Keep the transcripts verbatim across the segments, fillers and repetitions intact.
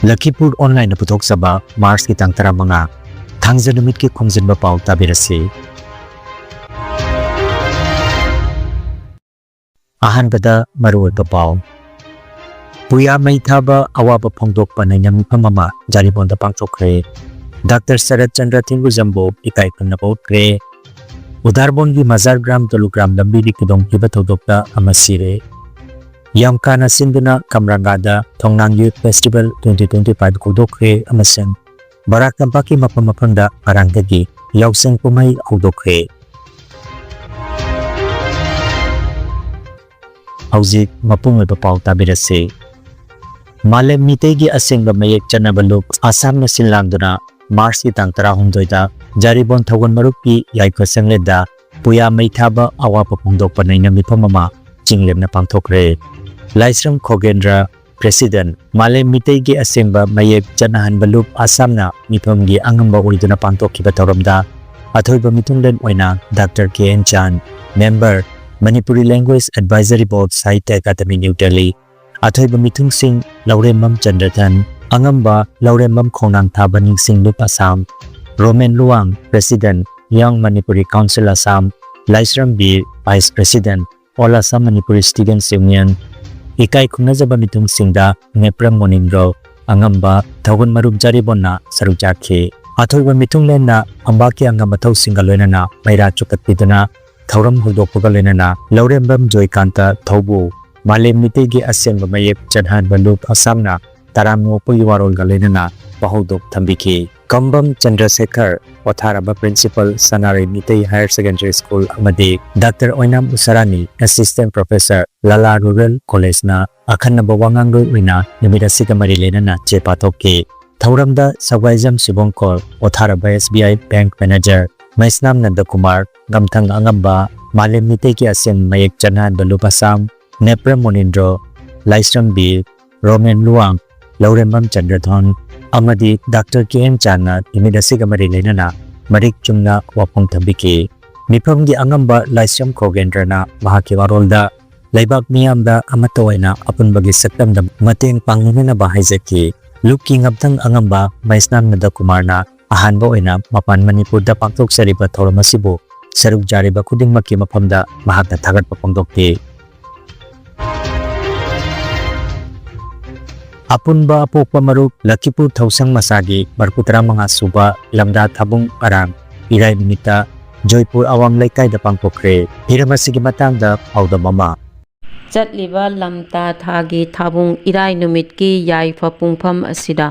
ꯂꯈꯤꯄꯨꯔ ꯑꯣꯟꯂꯥꯏꯟꯅ ꯄꯨꯊꯣꯛꯆꯕ ꯃꯥꯔꯆꯀꯤ ꯇꯥꯡ ꯇꯔꯥꯃꯉꯥ, ꯊꯥꯡꯖ ꯅꯨꯃꯤꯠꯀꯤ ꯈꯣꯝꯖꯤꯟꯕ ꯄꯥꯎ ꯇꯥꯕꯤꯔꯁꯤ꯫ ꯑꯍꯥꯟꯕꯗ ꯃꯔꯨꯑꯣꯏꯕ ꯄꯥꯎ꯫ ꯄꯨꯌꯥ ꯃꯩ ꯊꯥꯕ ꯑꯋꯥꯕ ꯐꯣꯡꯗꯣꯛꯄ ꯅꯩꯅ ꯃꯤꯐꯝ ꯑꯃ ꯖꯥꯔꯤꯕꯣꯟꯗ ꯄꯥꯡꯊꯣꯛꯈ꯭ꯔꯦ꯫ ꯗꯥꯛꯇꯔ ꯁꯔꯠ ꯆꯟꯗ꯭ꯔ ꯊꯦꯡꯒꯨꯖꯝꯕꯨ ꯏꯀꯥꯏ ꯈꯨꯝꯅꯕ ꯎꯠꯈ꯭ꯔꯦ꯫ ꯎꯗꯥꯔꯕꯣꯟꯒꯤ ꯃꯖꯥꯔ ꯒ꯭ꯔꯥꯝ ꯇꯣꯂꯨꯒ꯭ꯔꯥꯝ ꯂꯝꯕꯤꯗꯤ ꯈꯨꯗꯣꯡꯊꯤꯕ ꯊꯧꯗꯣꯛꯇ ꯑꯃ ꯁꯤꯔꯦ꯫ ꯌꯥꯝꯀꯥꯅ ꯁꯤꯟꯗꯨꯅ ꯀꯝꯔꯥꯡꯒꯥꯗ ꯊꯣꯡꯅꯥꯡ Youth Festival twenty twenty-five ꯍꯧꯗꯣꯛꯈ꯭ꯔꯦ ꯑꯃꯁꯨꯡ ꯕꯔꯥꯛ ꯇꯝꯄꯥꯛꯀꯤ ꯃꯐꯝ ꯃꯐꯝꯗ ꯉꯔꯥꯡꯗꯒꯤ ꯌꯥꯎꯁꯪ ꯀꯨꯝꯍꯩ ꯍꯧꯗꯣꯛꯈ꯭ꯔꯦ꯫ ꯍꯧꯖꯤꯛ ꯃꯄꯨꯡ ꯑꯣꯏꯕ ꯄꯥꯎ ꯇꯥꯕꯤꯔꯁꯤ꯫ ꯃꯥꯂꯦꯝ ꯃꯤꯇꯩꯒꯤ ꯑꯁꯦꯡꯕ ꯃꯌꯦꯛ ꯆꯠꯅꯕ ꯂꯨꯞ ꯑꯁꯥꯝꯅ ꯁꯤꯟ ꯂꯥꯡꯗꯨꯅ ꯃꯥꯔꯆꯀꯤ ꯇꯥꯡ ꯇꯔꯥꯍꯨꯝꯗꯣꯏꯗ ꯖꯥꯔꯤꯕꯣꯟ ꯊꯧꯒꯜ ꯃꯔꯨꯞꯀꯤ ꯌꯥꯏꯐ ꯁꯪꯂꯦꯟꯗ ꯄꯨꯌꯥ ꯃꯩ ꯊꯥꯕ ꯑꯋꯥꯕ ꯐꯣꯡꯗꯣꯛꯄ ꯅꯩꯅ ꯃꯤꯐꯝ ꯑꯃ ꯆꯤꯡꯂꯦꯝꯅ ꯄꯥꯡꯊꯣꯛꯈ꯭ꯔꯦ꯫ ꯂꯥꯏꯁ꯭ꯔꯝ ꯈꯣꯒꯦꯟꯗ꯭ꯔ, ꯄ꯭ꯔꯦꯁꯤꯗꯦꯟꯠ, ꯃꯥꯂꯦꯝ ꯃꯤꯇꯩꯒꯤ ꯑꯁꯦꯡꯕ ꯃꯌꯦꯛ ꯆꯠꯅꯍꯟꯕ ꯂꯨꯞ ꯑꯁꯥꯝꯅ ꯃꯤꯐꯝꯒꯤ ꯑꯉꯝꯕ ꯑꯣꯏꯗꯨꯅ ꯄꯥꯡꯊꯣꯛꯈꯤꯕ ꯊꯧꯔꯝꯗ ꯑꯊꯣꯏꯕ ꯃꯤꯊꯨꯡꯂꯦꯟ ꯑꯣꯏꯅ ꯗꯥꯛꯇꯔ ꯀꯦ ꯑꯦꯟ ꯆꯥꯟ, member, Manipuri language advisory board, Sahitya Academy, New Delhi, ꯑꯊꯣꯏꯕ ꯃꯤꯊꯨꯡꯁꯤꯡ ꯂꯧꯔꯦꯝꯕꯝ ꯆꯟꯗ꯭ꯔꯊꯟ, ꯑꯉꯝꯕ ꯂꯧꯔꯦꯝꯕꯝ ꯈꯣꯡꯅꯥꯡ ꯊꯥꯕ ꯅꯤꯡꯁꯤꯡ ꯂꯨꯞ ꯑꯁꯥꯝ, ꯔꯣꯃꯦꯟ ꯂꯨꯋꯥꯡ, ꯄ꯭ꯔꯦꯁꯤꯗꯦꯟꯠ, ꯌꯪ Manipuri council Assam, Laishram Bir, vice president, all Assam Manipuri students union, ꯏꯀꯥꯏ ꯈꯨꯝꯅꯖꯕ ꯃꯤꯊꯨꯡꯁꯤꯡꯗ ꯅꯦꯄ꯭ꯔꯝ ꯃꯣꯅꯤꯟꯗ꯭ꯔꯣ, ꯑꯉꯝꯕ ꯊꯧꯒꯜ ꯃꯔꯨꯞ ꯖꯥꯔꯤꯕꯣꯟꯅ ꯁꯔꯨꯛ ꯌꯥꯈꯤ꯫ ꯑꯊꯣꯏꯕ ꯃꯤꯊꯨꯡꯂꯦꯟꯅ ꯐꯝꯕꯥꯛꯀꯤ ꯑꯉꯝꯕ ꯊꯧꯁꯤꯡꯒ ꯂꯣꯏꯅꯅ ꯃꯩꯔꯥ ꯆꯨꯀꯠꯄꯤꯗꯨꯅ ꯊꯧꯔꯝ ꯍꯧꯗꯣꯛꯄꯒ ꯂꯣꯏꯅꯅ ꯂꯧꯔꯦꯝꯕꯝ ꯖꯣꯏꯀꯥꯟꯇ ꯊꯧꯕꯨ, ꯃꯥꯂꯦꯝ ꯃꯤꯇꯩꯒꯤ ꯑꯁꯦꯡꯕ ꯃꯌꯦꯛ ꯆꯠꯍꯟꯕ ꯂꯨꯞ ꯑꯁꯥꯝꯅ ꯇꯔꯥꯝꯅ ꯑꯣꯛꯄꯒꯤ ꯋꯥꯔꯣꯜꯒ ꯂꯣꯏꯅꯅ ꯄꯥꯍꯧꯗꯣꯛ ꯊꯝꯕꯤꯈꯤ꯫ ꯀꯝꯕꯝ ꯆꯟꯗ꯭ꯔꯁꯦꯈꯔ, ꯄꯣꯊꯥꯔꯕ principal Sanarei Meetei higher secondary school ꯑꯃꯗꯤ doctor Oinam Usharani, assistant professor, Lala rural ꯀꯣꯂꯦꯖꯅ ꯑꯈꯟꯅꯕ ꯋꯥꯉꯥꯡꯂꯣꯏ ꯑꯣꯏꯅ ꯅꯨꯃꯤꯠ ꯑꯁꯤꯒ ꯃꯔꯤ ꯂꯩꯅꯅ ꯆꯦ ꯄꯥꯊꯣꯛꯈꯤ꯫ ꯊꯧꯔꯝꯗ ꯁꯒ꯭ꯋꯥꯏꯖꯝ ꯁꯤꯕꯣꯡꯀꯣꯜ, ꯄꯣꯊꯥꯔꯕ ꯑꯦꯁ ꯕꯤ ꯑꯥꯏ ꯕꯦꯡꯛ ꯃꯦꯅꯦꯖꯔ ꯃꯩꯁꯅꯥꯝ ꯅꯟꯗꯀꯨꯃꯥꯔ, ꯒꯝꯊꯪ ꯑꯉꯝꯕ, ꯃꯥꯂꯦꯝ ꯃꯤꯇꯩꯒꯤ ꯑꯁꯦꯡꯕ ꯃꯌꯦꯛ ꯆꯠꯅꯍꯟꯕ ꯂꯨꯞ ꯑꯁꯥꯝ, ꯅꯦꯄ꯭ꯔꯝ ꯃꯨꯅꯤꯟꯗ꯭ꯔꯣ, ꯂꯥꯏꯁ꯭ꯔꯝ ꯕꯤꯔ, ꯔꯣꯃꯦꯟ ꯂꯨꯋꯥꯡ, ꯂꯧꯔꯦꯝꯕꯝ ꯆꯟꯗ꯭ꯔꯊꯣꯟ ꯑꯃꯗꯤ ꯗꯥꯛꯇꯔ ꯀꯦ ꯑꯦꯟ ꯆꯥꯟꯅ ꯅꯨꯃꯤꯠ ꯑꯁꯤꯒ ꯃꯔꯤ ꯂꯩꯅꯅ ꯃꯔꯤꯛ ꯆꯨꯝꯅ ꯋꯥꯐꯣꯡ ꯊꯝꯕꯤꯈꯤ꯫ ꯃꯤꯐꯝꯒꯤ ꯑꯉꯝꯕ ꯂꯥꯏꯁ꯭ꯔꯝ ꯈꯣꯒꯦꯟꯗ꯭ꯔꯅ ꯃꯍꯥꯛꯀꯤ ꯋꯥꯔꯣꯜꯗ ꯂꯩꯕꯥꯛ ꯃꯤꯌꯥꯝꯗ ꯑꯃꯠꯇ ꯑꯣꯏꯅ ꯑꯄꯨꯟꯕꯒꯤ ꯁꯛꯇꯝꯗ ꯃꯇꯦꯡ ꯄꯥꯡꯅꯅꯕ ꯍꯥꯏꯖꯈꯤ꯫ ꯂꯨꯞꯀꯤ ꯉꯝꯊꯪ ꯑꯉꯝꯕ ꯃꯩꯁꯅꯥꯝ ꯅꯟꯗ ꯀꯨꯃꯥꯔꯅ ꯑꯍꯥꯟꯕ ꯑꯣꯏꯅ ꯃꯄꯥꯟ ꯃꯅꯤꯄꯨꯔꯗ ꯄꯥꯡꯊꯣꯛꯆꯔꯤꯕ ꯊꯧꯔꯝ ꯑꯁꯤꯕꯨ ꯁꯔꯨꯛ ꯌꯥꯔꯤꯕ ꯈꯨꯗꯤꯡꯃꯛꯀꯤ ꯃꯐꯝꯗ ꯃꯍꯥꯛꯅ ꯊꯥꯒꯠꯄ ꯐꯣꯡꯗꯣꯛꯈꯤ꯫ ꯑꯄꯨꯟꯕ ꯑꯄꯣꯛꯄ ꯃꯔꯨꯞ ꯂꯛꯈꯤꯄꯨꯔ ꯊꯧꯁꯪ ꯃꯁꯥꯒꯤ ꯃꯔꯤꯐꯨ ꯇꯔꯥ ꯃꯉꯥ ꯁꯨꯕ ꯂꯝꯗꯥ ꯊꯥꯕꯨꯡ ꯑꯔꯥꯡ ꯏꯔꯥꯏ ꯅꯨꯃꯤꯠꯇ ꯖꯣꯏꯄꯨꯔ ꯑꯋꯥꯡ ꯂꯩꯀꯥꯏꯗ ꯄꯥꯡꯊꯣꯛꯈ꯭ꯔꯦ꯫ ꯍꯤꯔꯝ ꯑꯁꯤꯒꯤ ꯃꯇꯥꯡꯗ ꯄꯥꯎꯗꯝ ꯑꯃ꯫ ꯆꯠꯂꯤꯕ ꯂꯝꯇꯥ ꯊꯥꯒꯤ ꯊꯥꯕꯨꯡ ꯏꯔꯥꯏ ꯅꯨꯃꯤꯠꯀꯤ ꯌꯥꯏꯐ ꯄꯨꯡꯐꯝ ꯑꯁꯤꯗ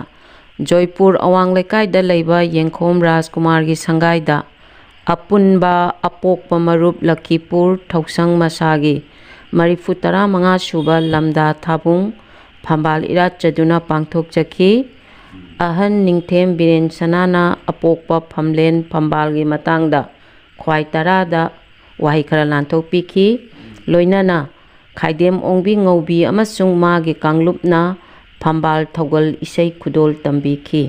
ꯖꯣꯏꯄꯨꯔ ꯑꯋꯥꯡ ꯂꯩꯀꯥꯏꯗ ꯂꯩꯕ ꯌꯦꯡꯈꯣꯝ ꯔꯥꯖꯀꯨꯃꯥꯔꯒꯤ ꯁꯪꯒꯥꯏꯗ ꯑꯄꯨꯟꯕ ꯑꯄꯣꯛꯄ ꯃꯔꯨꯞ ꯂꯛꯈꯤꯄꯨꯔ ꯊꯧꯁꯪ ꯃꯁꯥꯒꯤ ꯃꯔꯤꯐꯨ ꯇꯔꯥ ꯃꯉꯥ ꯁꯨꯕ ꯂꯝꯗꯥ ꯊꯥꯕꯨꯡ ꯐꯝꯕꯥꯜ ꯏꯔꯥꯠꯆꯗꯨꯅ ꯄꯥꯡꯊꯣꯛꯆꯈꯤ꯫ ꯑꯍꯟ ꯅꯤꯡꯊꯦꯝ ꯕꯤꯔꯦꯟ ꯁꯅꯥꯅ ꯑꯄꯣꯛꯄ ꯐꯝꯂꯦꯟ ꯐꯝꯕꯥꯜꯒꯤ ꯃꯇꯥꯡꯗ ꯈ꯭ꯋꯥꯏ ꯇꯔꯥꯗ ꯋꯥꯍꯩ ꯈꯔ ꯂꯥꯟꯊꯣꯛꯄꯤꯈꯤ꯫ ꯂꯣꯏꯅꯅ ꯈꯥꯏꯗꯦꯝ ꯑꯣꯡꯕꯤ ꯉꯧꯕꯤ ꯑꯃꯁꯨꯡ ꯃꯥꯒꯤ ꯀꯥꯡꯂꯨꯞꯅ ꯐꯝꯕꯥꯜ ꯊꯧꯒꯜ ꯏꯁꯩ ꯈꯨꯗꯣꯜ ꯇꯝꯕꯤꯈꯤ꯫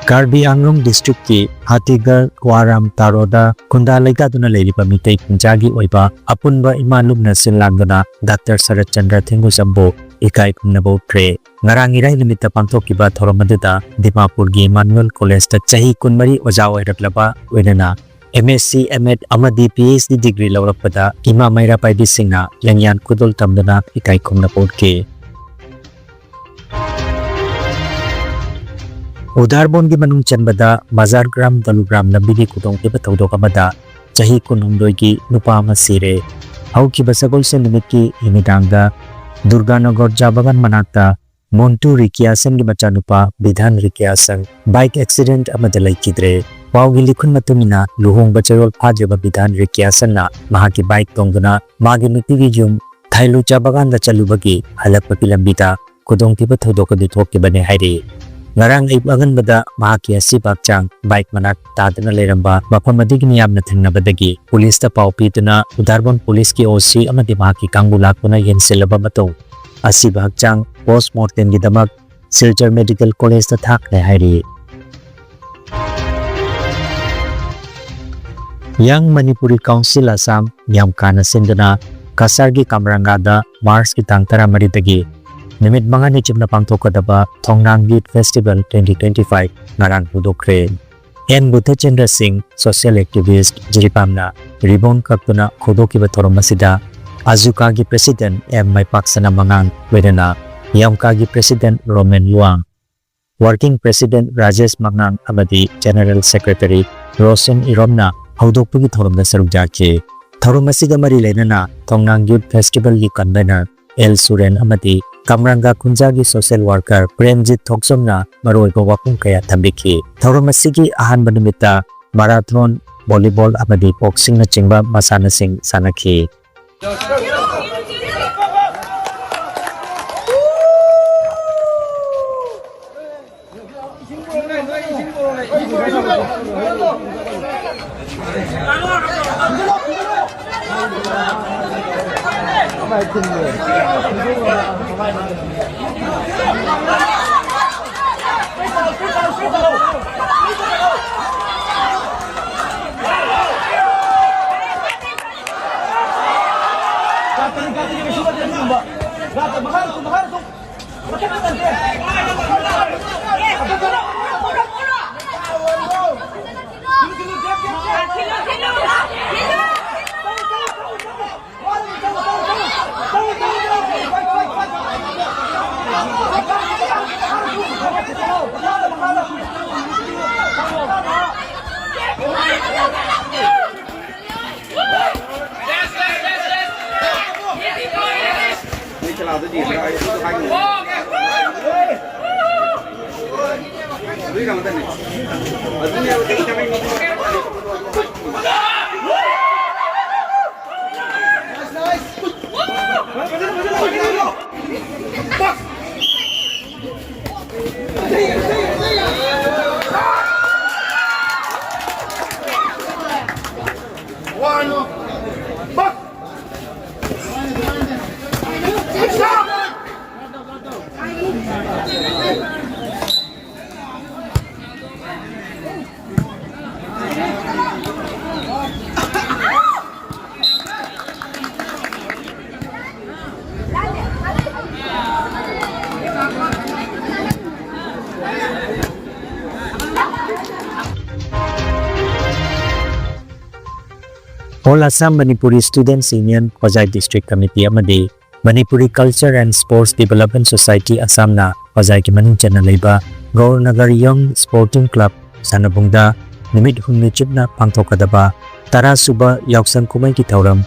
ꯀꯥꯔꯕꯤ ꯑꯪꯂꯣꯡ ꯗꯤꯁꯇ꯭ꯔꯤꯛꯀꯤ ꯍꯥꯇꯤꯒꯔ ꯋꯥꯔꯥꯝ ꯇꯥꯔꯣꯗ ꯈꯨꯟꯗꯥ ꯂꯩꯇꯥꯗꯨꯅ ꯂꯩꯔꯤꯕ ꯃꯤꯇꯩ ꯈꯨꯟꯖꯥꯒꯤ ꯑꯣꯏꯕ ꯑꯄꯨꯟꯕ ꯏꯃꯥ ꯂꯨꯞꯅ ꯁꯤꯜ ꯂꯥꯡꯗꯨꯅ ꯗꯥꯛꯇꯔ ꯁꯔꯠ ꯆꯟꯗ꯭ꯔ ꯊꯦꯡꯒꯨꯖꯝꯕꯨ ꯏꯀꯥꯏ ꯈꯨꯝꯅꯕ ꯎꯠꯈ꯭ꯔꯦ꯫ ꯉꯔꯥꯡ ꯏꯔꯥꯏ ꯅꯨꯃꯤꯠꯇ ꯄꯥꯡꯊꯣꯛꯈꯤꯕ ꯊꯧꯔꯝ ꯑꯗꯨꯗ ꯗꯤꯃꯥꯄꯨꯔꯒꯤ ꯏꯃꯥꯅꯨꯑꯦꯜ ꯀꯣꯂꯦꯖꯇ ꯆꯍꯤ ꯀꯨꯟꯃꯔꯤ ꯑꯣꯖꯥ ꯑꯣꯏꯔꯛꯂꯕ, ꯂꯣꯏꯅꯅ ꯑꯦꯝ ꯑꯦꯁ ꯁꯤ, ꯑꯦꯝ ꯑꯦꯗ ꯑꯃꯗꯤ ꯄꯤ ꯑꯩꯆ ꯗꯤ ꯗꯤꯒ꯭ꯔꯤ ꯂꯧꯔꯛꯄꯗ ꯏꯃꯥ ꯃꯩꯔꯥ ꯄꯥꯏꯕꯤꯁꯤꯡꯅ ꯂꯦꯡꯌꯥꯟ ꯈꯨꯗꯣꯜ ꯇꯝꯗꯨꯅ ꯏꯀꯥꯏ ꯈꯨꯝꯅꯕ ꯎꯠꯈꯤ꯫ ꯎꯗꯥꯔꯕꯣꯟꯒꯤ ꯃꯅꯨꯡ ꯆꯟꯕꯗ ꯃꯖꯥꯔꯒ꯭ꯔꯥꯝ ꯗꯂꯨꯒ꯭ꯔꯥꯝ ꯂꯝꯕꯤꯒꯤ ꯈꯨꯗꯣꯡꯊꯤꯕ ꯊꯧꯗꯣꯛ ꯑꯃꯗ ꯆꯍꯤ ꯀꯨꯟꯍꯨꯝꯗꯣꯏꯒꯤ ꯅꯨꯄꯥ ꯑꯃ ꯁꯤꯔꯦ꯫ ꯍꯧꯈꯤꯕ ꯁꯒꯣꯜꯁꯦꯟ ꯅꯨꯃꯤꯠꯀꯤ ꯅꯨꯃꯤꯗꯥꯡꯗ ꯗꯨꯔꯒꯥꯅꯒꯔ ꯆꯥ ꯕꯥꯒꯥꯟ ꯃꯅꯥꯛꯇ ꯃꯣꯟꯇꯨ ꯔꯤꯀꯤꯌꯥꯁꯟꯒꯤ ꯃꯆꯥꯅꯨꯄꯥ ꯕꯤꯙꯥꯟ ꯔꯤꯀꯤꯌꯥꯁꯟ ꯕꯥꯏꯛ ꯑꯦꯛꯁꯤꯗꯦꯟꯠ ꯑꯃꯗ ꯂꯩꯈꯤꯗ꯭ꯔꯦ꯫ ꯄꯥꯎꯒꯤ ꯂꯤꯈꯨꯟ ꯃꯇꯨꯡ ꯏꯟꯅ ꯂꯨꯍꯣꯡꯕ ꯆꯌꯣꯜ ꯐꯥꯗ꯭ꯔꯤꯕ ꯕꯤꯙꯥꯟ ꯔꯤꯀꯤꯌꯥꯁꯟꯅ ꯃꯍꯥꯛꯀꯤ ꯕꯥꯏꯛ ꯇꯣꯡꯗꯨꯅ ꯃꯥꯒꯤ ꯅꯨꯄꯤꯒꯤ ꯌꯨꯝ ꯊꯥꯏꯂꯨ ꯆꯥ ꯕꯥꯒꯥꯟꯗ ꯆꯠꯂꯨꯕꯒꯤ ꯍꯜꯂꯛꯄꯒꯤ ꯂꯝꯕꯤꯗ ꯈꯨꯗꯣꯡꯊꯤꯕ ꯊꯧꯗꯣꯛ ꯑꯗꯨ ꯊꯣꯛꯈꯤꯕꯅꯤ ꯍꯥꯏꯔꯤ꯫ ꯉꯔꯥꯡ ꯑꯌꯨꯛ ꯑꯉꯟꯕꯗ ꯃꯍꯥꯛꯀꯤ ꯑꯁꯤꯕ ꯍꯛꯆꯥꯡ ꯕꯥꯏꯛ ꯃꯅꯥꯛ ꯇꯥꯗꯨꯅ ꯂꯩꯔꯝꯕ ꯃꯐꯝ ꯑꯗꯨꯒꯤ ꯃꯤꯌꯥꯝꯅ ꯊꯦꯡꯅꯕꯗꯒꯤ ꯄꯨꯂꯤꯁꯇ ꯄꯥꯎ ꯄꯤꯗꯨꯅ ꯎꯗꯥꯔꯕꯣꯟ ꯄꯨꯂꯤꯁꯀꯤ ꯑꯣ ꯁꯤ ꯑꯃꯗꯤ ꯃꯍꯥꯛꯀꯤ ꯀꯥꯡꯕꯨ ꯂꯥꯛꯇꯨꯅ ꯌꯦꯡꯁꯤꯜꯂꯕ ꯃꯇꯨꯡ ꯑꯁꯤꯕ ꯍꯛꯆꯥꯡ ꯄꯣꯁ ꯃꯣꯔꯇꯦꯝꯒꯤꯗꯃꯛ ꯁꯤꯜꯆꯔ ꯃꯦꯗꯤꯀꯦꯜ ꯀꯣꯂꯦꯖꯇ ꯊꯥꯈ꯭ꯔꯦ ꯍꯥꯏꯔꯤ꯫ ꯌꯪ ꯃꯅꯤꯄꯨꯔꯤ ꯀꯥꯎꯟꯁꯤꯜ ꯑꯁꯥꯝ, ꯌꯥꯝꯀꯥꯅ ꯁꯤꯟꯗꯨꯅ ꯀꯁꯥꯔꯒꯤ ꯀꯥꯝꯔꯥꯡꯒꯥꯗ ꯃꯥꯔꯆꯀꯤ ꯇꯥꯡ ꯇꯔꯥꯃꯔꯤꯗꯒꯤ ꯅꯨꯃꯤꯠ ꯃꯉꯥꯅꯤ ꯆꯨꯞꯅ ꯄꯥꯡꯊꯣꯛꯀꯗꯕ ꯊꯣꯡꯅꯥꯡ ꯌꯨꯠ ꯐꯦꯁꯇꯤꯚꯦꯜ twenty twenty five ꯉꯔꯥꯡ ꯍꯧꯗꯣꯛꯈ꯭ꯔꯦ꯫ ꯑꯦꯟ ꯕꯨꯙꯆꯟꯗ꯭ꯔ ꯁꯤꯡ, ꯁꯣꯁꯤꯌꯦꯜ ꯑꯦꯛꯇꯤꯚꯤꯁ꯭ꯠ ꯖꯤꯔꯤꯕꯥꯝꯅ ꯔꯤꯕꯣꯟ ꯀꯛꯇꯨꯅ ꯍꯧꯗꯣꯛꯈꯤꯕ ꯊꯧꯔꯝ ꯑꯁꯤꯗ ꯑꯖꯨꯀꯥꯒꯤ ꯄ꯭ꯔꯦꯁꯤꯗꯦꯟꯠ ꯑꯦꯝ ꯃꯥꯏꯄꯥꯛꯁꯅꯥ ꯃꯉꯥꯡ, ꯂꯣꯏꯅꯅ ꯌꯥꯝꯀꯥꯒꯤ president Romen Luwang, working president Rajesh ꯃꯉꯥꯡ ꯑꯃꯗꯤ ꯖꯦꯅꯔꯦꯜ ꯁꯦꯀ꯭ꯔꯦꯇꯔꯤ ꯔꯣꯁꯟ ꯏꯔꯣꯝꯅ ꯍꯧꯗꯣꯛꯄꯒꯤ ꯊꯧꯔꯝꯗ ꯁꯔꯨꯛ ꯌꯥꯈꯤ꯫ ꯊꯧꯔꯝ ꯑꯁꯤꯒ ꯃꯔꯤ ꯂꯩꯅꯅ ꯊꯣꯡꯅꯥꯡ ꯌꯨꯠ ꯐꯦꯁꯇꯤꯚꯦꯜꯒꯤ ꯀꯟꯚꯦꯅꯔ ꯑꯦꯜ ꯁꯨꯔꯦꯟ ꯑꯃꯗꯤ ꯀꯝꯔꯥꯡꯒꯥ ꯈꯨꯟꯖꯥꯒꯤ ꯁꯣꯁꯤꯌꯦꯜ ꯋꯥꯔꯀꯔ ꯄ꯭ꯔꯦꯝꯖꯤꯠ ꯊꯣꯛꯆꯣꯝꯅ ꯃꯔꯨꯑꯣꯏꯕ ꯋꯥꯐꯝ ꯀꯌꯥ ꯊꯝꯕꯤꯈꯤ꯫ ꯊꯧꯔꯝ ꯑꯁꯤꯒꯤ ꯑꯍꯥꯟꯕ ꯅꯨꯃꯤꯠꯇ ꯃꯔꯥꯊꯣꯟ, ꯚꯣꯂꯤꯕꯣꯜ ꯑꯃꯗꯤ ꯕꯣꯛꯁꯤꯡꯅꯆꯤꯡꯕ ꯃꯁꯥꯟꯅꯁꯤꯡ ꯁꯥꯟꯅꯈꯤ꯫ All Assam Manipuri Students Union, Hojai District Committee ꯑꯃꯗꯤ Manipuri Culture and Sports Development Society Assamꯅ ꯍꯣꯖꯥꯏꯒꯤ ꯃꯅꯨꯡ ꯆꯟꯅ ꯂꯩꯕ ꯒꯧꯔ ꯅꯒꯔ ꯌꯪ ꯁ꯭ꯄꯣꯔꯇꯤꯡ ꯀ꯭ꯂꯕ ꯁꯥꯟꯅꯕꯨꯡꯗ ꯅꯨꯃꯤꯠ ꯍꯨꯝꯅꯤ ꯆꯨꯞꯅ ꯄꯥꯡꯊꯣꯛꯀꯗꯕ ꯇꯔꯥ ꯁꯨꯕ ꯌꯥꯎꯁꯪ ꯀꯨꯝꯍꯩꯒꯤ ꯊꯧꯔꯝ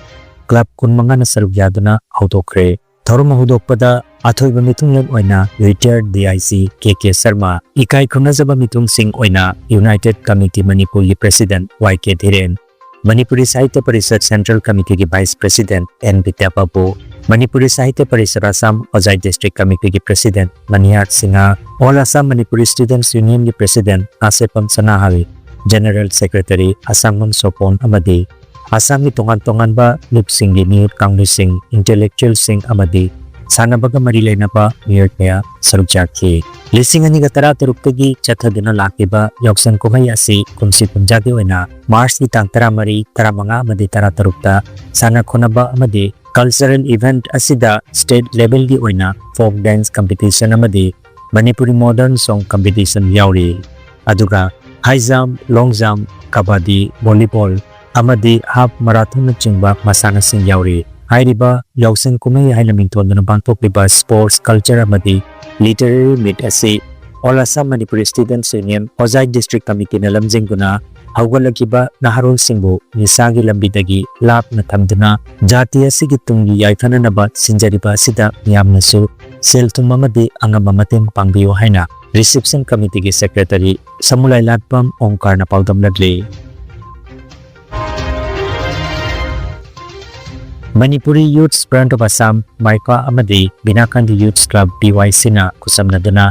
ꯀ꯭ꯂꯕ ꯀꯨꯟꯃꯉꯥꯅ ꯁꯔꯨꯛ ꯌꯥꯗꯨꯅ ꯍꯧꯗꯣꯛꯈ꯭ꯔꯦ꯫ ꯊꯧꯔꯝ ꯍꯧꯗꯣꯛꯄꯗ ꯑꯊꯣꯏꯕ ꯃꯤꯊꯨꯡꯂꯦꯟ ꯑꯣꯏꯅ ꯔꯤꯇꯥꯌꯔ ꯗꯤ ꯑꯥꯏ ꯁꯤ ꯀꯦ ꯀꯦ ꯁꯔꯃ, ꯏꯀꯥꯏ ꯈꯨꯝꯅꯖꯕ ꯃꯤꯊꯨꯡꯁꯤꯡ ꯑꯣꯏꯅ ꯌꯨꯅꯥꯏꯇꯦꯗ ꯀꯃꯤꯇꯤ ꯃꯅꯤꯄꯨꯔꯒꯤ president Y K Dhiren, Manipuri Sahitya Parishad central ꯀꯃꯤꯇꯤꯒꯤ vice president N Bidya Babu, Manipuri Sahitya Parishad Assam Hojai district ꯀꯃꯤꯇꯤꯒꯤ president Manihar Singh, all Assam Manipuri students ꯌꯨꯅꯤꯌꯟꯒꯤ president Nashepam Sanahal, general secretary Asangbam Sopon ꯑꯃꯗꯤ ꯑꯁꯥꯝꯒꯤ ꯇꯣꯉꯥꯟ ꯇꯣꯉꯥꯟꯕ ꯂꯨꯞꯁꯤꯡꯒꯤ ꯃꯤꯍꯨꯠ ꯀꯥꯡꯂꯨꯞꯁꯤꯡ, ꯏꯟꯇꯦꯂꯦꯛꯆꯨꯋꯦꯜꯁꯤꯡ ꯑꯃꯗꯤ ꯁꯥꯟꯅꯕꯒ ꯃꯔꯤ ꯂꯩꯅꯕ ꯃꯤꯑꯣꯏ ꯀꯌꯥ ꯁꯔꯨꯛ ꯌꯥꯈꯤ꯫ ꯂꯤꯁꯤꯡ ꯑꯅꯤꯒ ꯇꯔꯥꯇꯔꯨꯛꯇꯒꯤ ꯆꯠꯊꯗꯨꯅ ꯂꯥꯛꯂꯤꯕ ꯌꯥꯎꯁꯪ ꯀꯨꯝꯍꯩ ꯑꯁꯤ ꯀꯨꯝꯁꯤ ꯀꯨꯝꯖꯥꯒꯤ ꯑꯣꯏꯅ ꯃꯥꯔꯆꯀꯤ ꯇꯥꯡ ꯇꯔꯥꯃꯔꯤ, ꯇꯔꯥꯃꯉꯥ ꯑꯃꯗꯤ ꯇꯔꯥꯇꯔꯨꯛꯇ ꯁꯥꯟꯅ ꯈꯣꯠꯅꯕ ꯑꯃꯗꯤ ꯀꯜꯆꯔꯦꯜ ꯏꯚꯦꯟꯠ ꯑꯁꯤꯗ ꯁ꯭ꯇꯦꯠ ꯂꯦꯚꯦꯜꯒꯤ ꯑꯣꯏꯅ ꯐꯣꯛ ꯗꯦꯟꯁ ꯀꯝꯄꯤꯇꯤꯁꯟ ꯑꯃꯗꯤ ꯃꯅꯤꯄꯨꯔꯤ ꯃꯣꯗꯔꯟ ꯁꯣꯡ ꯀꯝꯄꯤꯇꯤꯁꯟ ꯌꯥꯎꯔꯤ꯫ ꯑꯗꯨꯒ high jump, long jump, kabaddi, volleyball ꯑꯃꯗꯤ ꯍꯥꯐ ꯃꯔꯥꯊꯣꯟꯅꯆꯤꯡꯕ ꯃꯁꯥꯟꯅꯁꯤꯡ ꯌꯥꯎꯔꯤ꯫ ꯍꯥꯏꯔꯤꯕ ꯌꯥꯎꯁꯪ ꯀꯨꯝꯍꯩ ꯍꯥꯏꯅ ꯃꯤꯡꯊꯣꯟꯗꯨꯅ ꯄꯥꯡꯊꯣꯛꯂꯤꯕ ꯁ꯭ꯄꯣꯔꯠꯁ, ꯀꯜꯆꯔ ꯑꯃꯗꯤ ꯂꯤꯇꯔꯦꯔꯤ ꯃꯤꯠ ꯑꯁꯤ all Assam Manipuri students union Hojai district ꯀꯃꯤꯇꯤꯅ ꯂꯝꯖꯤꯡꯗꯨꯅ ꯍꯧꯒꯠꯂꯛꯂꯤꯕ ꯅꯍꯥꯔꯣꯜꯁꯤꯡꯕꯨ ꯅꯤꯁꯥꯒꯤ ꯂꯝꯕꯤꯗꯒꯤ ꯂꯥꯞꯅ ꯊꯝꯗꯨꯅ ꯖꯥꯇꯤ ꯑꯁꯤꯒꯤ ꯇꯨꯡꯒꯤ ꯌꯥꯏꯐꯅꯅꯕ ꯁꯤꯟꯖꯔꯤꯕ ꯑꯁꯤꯗ ꯃꯤꯌꯥꯝꯅꯁꯨ ꯁꯦꯜ ꯊꯨꯝ ꯑꯃꯗꯤ ꯑꯉꯝꯕ ꯃꯇꯦꯡ ꯄꯥꯡꯕꯤꯌꯨ ꯍꯥꯏꯅ ꯔꯤꯁꯤꯞꯁꯟ ꯀꯃꯤꯇꯤꯒꯤ ꯁꯦꯀ꯭ꯔꯦꯇꯔꯤ ꯁꯃꯨꯂꯥꯏ ꯂꯥꯠꯄꯝ ꯑꯣꯡꯀꯥꯔꯅ ꯄꯥꯎꯗꯝꯂꯛꯂꯤ꯫ Manipuri youths front of Assam, ꯃꯥꯏꯐꯥ ꯑꯃꯗꯤ ꯕꯤꯅꯥꯀꯥꯟꯗꯤ ꯌꯨꯊꯁ ꯀ꯭ꯂꯕ, ꯕꯤ ꯋꯥꯏ ꯁꯤꯅ ꯈꯨꯠꯁꯝꯅꯗꯨꯅ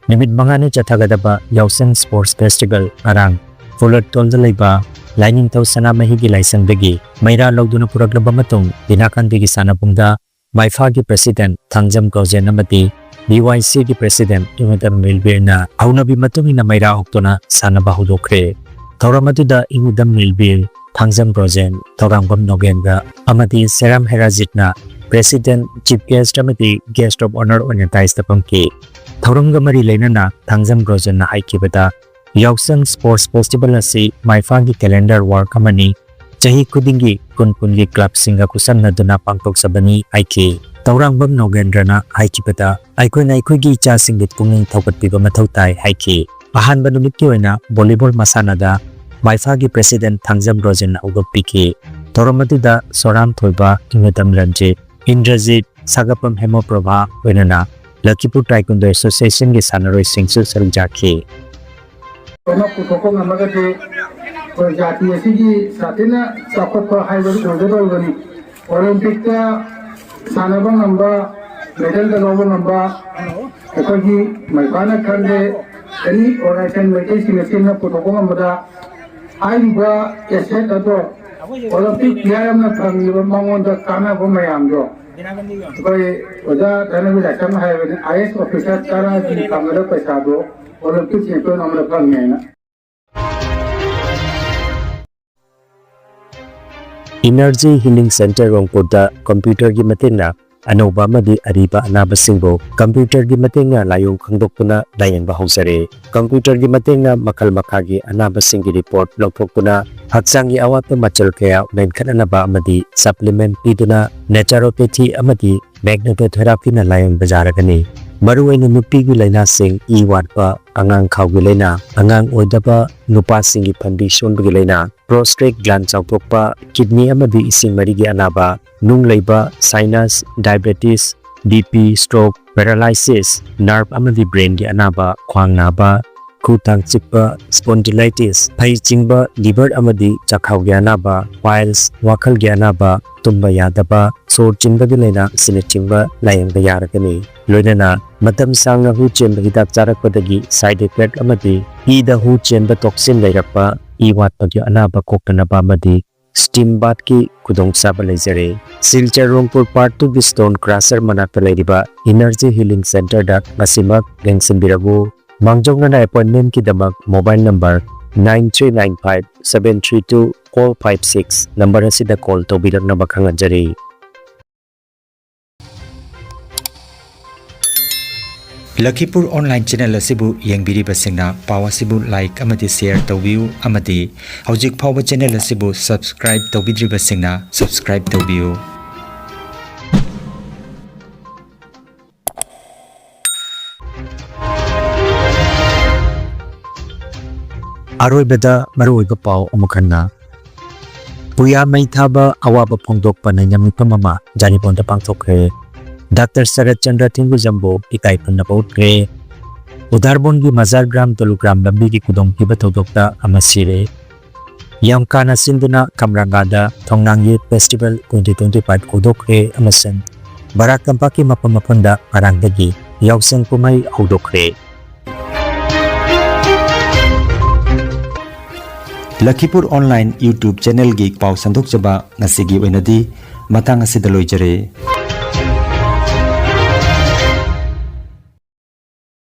ꯅꯨꯃꯤꯠ ꯃꯉꯥꯅꯤ ꯆꯠꯊꯒꯗꯕ ꯌꯥꯎꯁꯪ ꯁ꯭ꯄꯣꯔꯠꯁ ꯐꯦꯁꯇꯤꯚꯦꯜ ꯉꯔꯥꯡ ꯐꯨꯂꯠꯇꯣꯜꯗ ꯂꯩꯕ ꯂꯥꯏꯅꯤꯡꯊꯧ ꯁꯅꯥꯃꯍꯤꯒꯤ ꯂꯥꯏꯁꯪꯗꯒꯤ ꯃꯩꯔꯥ ꯂꯧꯗꯨꯅ ꯄꯨꯔꯛꯂꯕ ꯃꯇꯨꯡ ꯕꯤꯅꯥꯀꯥꯟꯗꯤꯒꯤ ꯁꯥꯟꯅꯕꯨꯡꯗ ꯃꯥꯏꯐꯥꯒꯤ ꯄ꯭ꯔꯦꯁꯤꯗꯦꯟꯠ ꯊꯥꯡꯖꯝ ꯒꯣꯖꯦꯟ ꯑꯃꯗꯤ ꯕꯤ ꯋꯥꯏ ꯁꯤꯒꯤ ꯄ꯭ꯔꯦꯁꯤꯗꯦꯟꯠ ꯏꯉꯨꯗꯝ ꯔꯤꯜꯕꯤꯔꯅ ꯍꯧꯅꯕꯤ ꯃꯇꯨꯡ ꯏꯟꯅ ꯃꯩꯔꯥ ꯍꯧꯗꯨꯅ ꯁꯥꯟꯅꯕ ꯍꯧꯗꯣꯛꯈ꯭ꯔꯦ꯫ ꯊꯧꯔꯝ ꯑꯗꯨꯗ ꯏꯉꯨꯗꯝ ꯔꯤꯜꯕꯤꯔ, ꯊꯥꯡꯖꯝ ꯕ꯭ꯔꯣꯖꯦꯟ, ꯊꯧꯔꯥꯡꯕꯝ ꯅꯣꯒꯦꯟꯗ꯭ꯔ ꯑꯃꯗꯤ ꯁꯦꯔꯥꯝ ꯍꯦꯔꯥꯖꯤꯠꯅ ꯄ꯭ꯔꯦꯁꯤꯗꯦꯟꯠ, ꯆꯤꯐ ꯒꯦꯁ꯭ꯠ ꯑꯃꯗꯤ ꯒꯦꯁ꯭ꯠ ꯑꯣꯐ ꯑꯣꯅꯔ ꯑꯣꯏꯅ ꯗꯥꯏꯁꯇ ꯐꯝꯈꯤ꯫ ꯊꯧꯔꯝꯒ ꯃꯔꯤ ꯂꯩꯅꯅ ꯊꯥꯡꯖꯝ ꯕ꯭ꯔꯣꯖꯦꯟꯅ ꯍꯥꯏꯈꯤꯕꯗ, ꯌꯥꯎꯁꯪ ꯁ꯭ꯄꯣꯔꯠꯁ ꯐꯦꯁꯇꯤꯚꯦꯜ ꯑꯁꯤ ꯃꯥꯏꯐꯥꯒꯤ ꯀꯦꯂꯦꯟꯗꯔ ꯋꯥꯔꯛ ꯑꯃꯅꯤ꯫ ꯆꯍꯤ ꯈꯨꯗꯤꯡꯒꯤ ꯀꯨꯟ ꯀꯨꯟꯒꯤ ꯀ꯭ꯂꯕꯁꯤꯡꯒ ꯈꯨꯠꯁꯝꯅꯗꯨꯅ ꯄꯥꯡꯊꯣꯛꯆꯕꯅꯤ ꯍꯥꯏꯈꯤ꯫ ꯇꯧꯔꯥꯡꯕꯝ ꯅꯣꯒꯦꯟꯗ꯭ꯔꯅ ꯍꯥꯏꯈꯤꯕꯗ, ꯑꯩꯈꯣꯏꯅ ꯑꯩꯈꯣꯏꯒꯤ ꯏꯆꯥꯁꯤꯡꯕꯨ ꯄꯨꯛꯅꯤꯡ ꯊꯧꯒꯠꯄꯤꯕ ꯃꯊꯧ ꯇꯥꯏ ꯍꯥꯏꯈꯤ꯫ ꯑꯍꯥꯟꯕ ꯅꯨꯃꯤꯠꯀꯤ ꯑꯣꯏꯅ ꯚꯣꯂꯤꯕꯣꯜ ꯃꯁꯥꯟꯅꯗ ꯃꯥꯏꯐꯥꯒꯤ ꯄ꯭ꯔꯦꯁꯤꯗꯦꯟꯠ ꯊꯥꯡꯖꯝ ꯔꯣꯖꯟꯅ ꯍꯧꯗꯣꯛꯄꯤꯈꯤ꯫ ꯊꯧꯔꯝ ꯑꯗꯨꯗ ꯁꯣꯔꯥꯝ ꯊꯣꯏꯕ, ꯏꯪꯉꯗꯝ ꯔꯟꯖꯤꯠ, ꯏꯟꯗ꯭ꯔꯖꯤꯠ, ꯁꯥꯒꯠꯄꯝ ꯍꯦꯃꯣꯄ꯭ꯔꯚꯥ, ꯂꯣꯏꯅꯅ ꯂꯈꯤꯄꯨꯔ ꯇꯥꯏꯀꯨꯟꯗꯣ ꯑꯦꯁꯣꯁꯤꯌꯦꯁꯟꯒꯤ ꯁꯥꯟꯅꯔꯣꯏꯁꯤꯡꯁꯨ ꯁꯔꯨꯛ ꯌꯥꯈꯤ꯫ ꯑꯃ ꯄꯨꯊꯣꯛꯄ ꯉꯝꯃꯒꯗꯤ ꯑꯩꯈꯣꯏ ꯖꯥꯇꯤ ꯑꯁꯤꯒꯤ ꯁꯥꯊꯤꯅ ꯆꯥꯎꯈꯠꯄ ꯍꯥꯏꯕꯗꯨ ꯑꯣꯏꯒꯗꯧꯔꯤꯕꯅꯤ꯫ ꯑꯣꯂꯦꯝꯄꯤꯛꯇ ꯁꯥꯟꯅꯕ ꯉꯝꯕ, ꯃꯦꯗꯜꯒ ꯂꯧꯕ ꯉꯝꯕ ꯑꯩꯈꯣꯏꯒꯤ ꯃꯥꯏꯄꯥꯅ ꯈꯪꯗꯦ, ꯑꯦꯅꯤ ꯑꯣꯔꯒꯅꯥꯏꯖꯦꯁꯟ ꯃꯩꯇꯩꯁꯤꯡ ꯑꯁꯤꯅ ꯄꯨꯊꯣꯛꯄ ꯉꯝꯕꯗ ꯍꯥꯏꯔꯤꯕ ꯑꯦꯁꯦꯠ ꯑꯗꯣ ꯑꯣꯂꯦꯝꯄꯤꯛ ꯄ꯭ꯂꯦꯌꯔ ꯑꯃꯅ ꯐꯪꯂꯤꯕ ꯃꯉꯣꯟꯗ ꯀꯥꯟꯅꯕ ꯃꯌꯥꯝꯗꯣ ꯑꯩꯈꯣꯏ ꯑꯣꯖꯥ ꯙꯅꯕꯤꯔ ꯂꯥꯏꯁ꯭ꯔꯝꯅ ꯍꯥꯏꯕꯅꯤ, ꯑꯥꯏ ꯑꯦꯁ ꯑꯣꯐꯤꯁꯥꯔ ꯇꯔꯥꯒꯤ ꯐꯪꯒꯗꯕ ꯄꯩꯁꯥꯗꯣ ꯑꯣꯂꯦꯝꯄꯤꯛ ꯆꯦꯝꯄꯤꯌꯟ ꯑꯃꯅ ꯐꯪꯉꯦꯅ꯫ ꯏꯅꯔꯖꯤ ꯍꯤꯂꯤꯡ ꯁꯦꯟꯇꯔ ꯔꯣꯡꯄꯨꯔꯗ ꯀꯝꯄ꯭ꯌꯨꯇꯔꯒꯤ ꯃꯇꯦꯡꯅ ꯑꯅꯧꯕ ꯑꯃꯗꯤ ꯑꯔꯤꯕ ꯑꯅꯥꯕꯁꯤꯡꯕꯨ ꯀꯝꯄ꯭ꯌꯨꯇꯔꯒꯤ ꯃꯇꯦꯡꯅ ꯂꯥꯏꯑꯣꯡ ꯈꯪꯗꯣꯛꯇꯨꯅ ꯂꯥꯌꯦꯡꯕ ꯍꯧꯖꯔꯦ꯫ ꯀꯝꯄ꯭ꯌꯨꯇꯔꯒꯤ ꯃꯇꯦꯡꯅ ꯃꯈꯜ ꯃꯈꯥꯒꯤ ꯑꯅꯥꯕꯁꯤꯡꯒꯤ ꯔꯤꯄꯣꯔꯠ ꯂꯧꯊꯣꯛꯇꯨꯅ ꯍꯛꯆꯥꯡꯒꯤ ꯑꯋꯥꯠꯄ ꯃꯆꯜ ꯀꯌꯥ ꯃꯦꯟꯈꯠꯅꯅꯕ ꯑꯃꯗꯤ ꯁꯄ꯭ꯂꯤꯃꯦꯟꯠ ꯄꯤꯗꯨꯅ ꯅꯦꯆꯔꯣꯄꯦꯊꯤ ꯑꯃꯗꯤ ꯃꯦꯒꯅꯦꯇꯣꯊꯦꯔꯥꯄꯤꯅ ꯂꯥꯌꯦꯡꯕ ꯌꯥꯔꯒꯅꯤ꯫ ꯃꯔꯨꯑꯣꯏꯅ ꯅꯨꯄꯤꯒꯤ ꯂꯥꯏꯅꯥꯁꯤꯡ, ꯏ ꯋꯥꯠꯄ, ꯑꯉꯥꯡ ꯈꯥꯎꯒꯤ ꯂꯥꯏꯅꯥ, ꯑꯉꯥꯡ ꯑꯣꯏꯗꯕ, ꯅꯨꯄꯥꯁꯤꯡꯒꯤ ꯐꯟꯕꯤ ꯁꯣꯟꯕꯒꯤ ꯂꯥꯏꯅꯥ, ꯄ꯭ꯔꯣꯁꯇꯦꯠ ꯒ꯭ꯂꯥꯟ ꯆꯥꯎꯊꯣꯛꯄ, ꯀꯤꯗꯅꯤ ꯑꯃꯗꯤ ꯏꯁꯤꯡ ꯃꯔꯤꯒꯤ ꯑꯅꯥꯕ, ꯅꯨꯡ ꯂꯩꯕ, sinus, diabetes, B P, stroke, paralysis, nerve ꯑꯃꯗꯤ ꯕ꯭ꯔꯦꯟꯒꯤ ꯑꯅꯥꯕ, ꯈ꯭ꯋꯥꯡ ꯅꯥꯕ, ꯈꯨ ꯇꯥꯡ ꯆꯤꯛꯄ, ꯁ꯭ꯄꯣꯟꯗꯤꯂꯥꯏꯇꯤꯁ, ꯐꯩ ꯆꯤꯡꯕ, ꯂꯤꯚꯔ ꯑꯃꯗꯤ ꯆꯥꯛꯈꯥꯎꯒꯤ ꯑꯅꯥꯕ, ꯄꯥꯏꯜꯁ, ꯋꯥꯈꯜꯒꯤ ꯑꯅꯥꯕ, ꯇꯨꯝꯕ ꯌꯥꯗꯕ, ꯁꯣꯔ ꯆꯤꯟꯕꯒꯤ ꯂꯥꯏꯅꯥ ꯑꯁꯤꯅꯆꯤꯡꯕ ꯂꯥꯌꯦꯡꯕ ꯌꯥꯔꯒꯅꯤ꯫ ꯂꯣꯏꯅꯅ ꯃꯇꯝ ꯁꯥꯡꯅ ꯍꯨ ꯆꯦꯟꯕ ꯍꯤꯗꯥꯛ ꯆꯥꯔꯛꯄꯗꯒꯤ ꯁꯥꯏꯗ ꯏꯐꯦꯛ ꯑꯃꯗꯤ ꯏꯗ ꯍꯨ ꯆꯦꯟꯕ ꯇꯣꯛꯁꯤꯟ ꯂꯩꯔꯛꯄ, ꯏ ꯋꯥꯠꯄꯒꯤ ꯑꯅꯥꯕ ꯀꯣꯛꯇꯅꯕ ꯑꯃꯗꯤ ꯁ꯭ꯇꯤꯝ ꯕꯥꯊꯀꯤ ꯈꯨꯗꯣꯡꯆꯥꯕ ꯂꯩꯖꯔꯦ꯫ ꯁꯤꯜꯆꯔ ꯔꯣꯡꯄꯨꯔ ꯄꯥꯔꯠ ꯇꯨꯒꯤ ꯁ꯭ꯇꯣꯟ ꯀ꯭ꯔꯁꯔ ꯃꯅꯥꯛꯇ ꯂꯩꯔꯤꯕ ꯏꯅꯔꯖꯤ ꯍꯤꯂꯤꯡ ꯁꯦꯟꯇꯔꯗ ꯉꯁꯤꯃꯛ ꯌꯦꯡꯁꯤꯟꯕꯤꯔꯛꯎ꯫ ꯃꯥꯡꯖꯧꯅꯅ ꯑꯦꯄꯣꯏꯟꯃꯦꯟꯠꯀꯤꯗꯃꯛ mobile number nine three nine five seven three two four five six number ꯑꯁꯤꯗ ꯀꯣꯜ ꯇꯧꯕꯤꯔꯛꯅꯕ ꯈꯪꯍꯟꯖꯔꯤ꯫ ꯂꯈꯤꯄꯨꯔ ꯑꯣꯟꯂꯥꯏꯟ ꯆꯦꯅꯦꯜ ꯑꯁꯤꯕꯨ ꯌꯦꯡꯕꯤꯔꯤꯕꯁꯤꯡꯅ ꯄꯥꯎ ꯑꯁꯤꯕꯨ ꯂꯥꯏꯛ ꯑꯃꯗꯤ ꯁꯦꯌꯔ ꯇꯧꯕꯤꯌꯨ ꯑꯃꯗꯤ ꯍꯧꯖꯤꯛ ꯐꯥꯎꯕ ꯆꯦꯅꯦꯜ ꯑꯁꯤꯕꯨ ꯁꯕꯁꯀ꯭ꯔꯥꯏꯕ ꯇꯧꯕꯤꯗ꯭ꯔꯤꯕꯁꯤꯡꯅ ꯁꯕꯁꯀ꯭ꯔꯥꯏꯕ ꯇꯧꯕꯤꯌꯨ꯫ ꯑꯔꯣꯏꯕꯗ ꯃꯔꯨꯑꯣꯏꯕ ꯄꯥꯎ ꯑꯃꯨꯛ ꯍꯟꯅ꯫ ꯄꯨꯌꯥ ꯃꯩ ꯊꯥꯕ ꯑꯋꯥꯕ ꯐꯣꯡꯗꯣꯛꯄ ꯅꯩꯅ ꯃꯤꯐꯝ ꯑꯃ ꯖꯥꯔꯤꯕꯣꯟꯗ ꯄꯥꯡꯊꯣꯛꯈ꯭ꯔꯦ꯫ ꯗꯥꯛꯇꯔ ꯁꯔꯠ ꯆꯟꯗ꯭ꯔ ꯊꯦꯡꯒꯨꯖꯝꯕꯨ ꯏꯀꯥꯏ ꯈꯨꯝꯅꯕ ꯎꯠꯈ꯭ꯔꯦ꯫ ꯎꯗꯥꯔꯕꯣꯟꯒꯤ ꯃꯖꯥꯔ ꯒ꯭ꯔꯥꯝ ꯇꯣꯂꯨꯒ꯭ꯔꯥꯝ ꯂꯝꯕꯤꯒꯤ ꯈꯨꯗꯣꯡꯊꯤꯕ ꯊꯧꯗꯣꯛꯇ ꯑꯃ ꯁꯤꯔꯦ꯫ ꯌꯥꯝꯀꯥꯅ ꯁꯤꯟꯗꯨꯅ ꯈꯝꯔꯥꯡꯒꯥꯗ ꯊꯣꯡꯅꯥꯡ ꯌꯨꯠ ꯐꯦꯁꯇꯤꯚꯦꯜ ꯇ꯭ꯋꯦꯟꯇꯤ ꯇ꯭ꯋꯦꯟꯇꯤ ꯐꯥꯏꯚ ꯍꯧꯗꯣꯛꯈ꯭ꯔꯦ ꯑꯃꯁꯨꯡ ꯕꯔꯥꯛ ꯀꯝꯄꯥꯛꯀꯤ ꯃꯐꯝ ꯃꯐꯝꯗ ꯉꯔꯥꯡꯗꯒꯤ ꯌꯥꯎꯁꯪ ꯀꯨꯝꯍꯩ ꯍꯧꯗꯣꯛꯈ꯭ꯔꯦ꯫ ꯂꯈꯤꯄꯨꯔ ꯑꯣꯟꯂꯥꯏꯟ YouTube ꯆꯦꯅꯦꯜꯒꯤ ꯄꯥꯎ ꯁꯟꯗꯣꯛꯆꯕ ꯉꯁꯤꯒꯤ ꯑꯣꯏꯅꯗꯤ ꯃꯇꯥꯡ ꯑꯁꯤꯗ ꯂꯣꯏꯖꯔꯦ꯫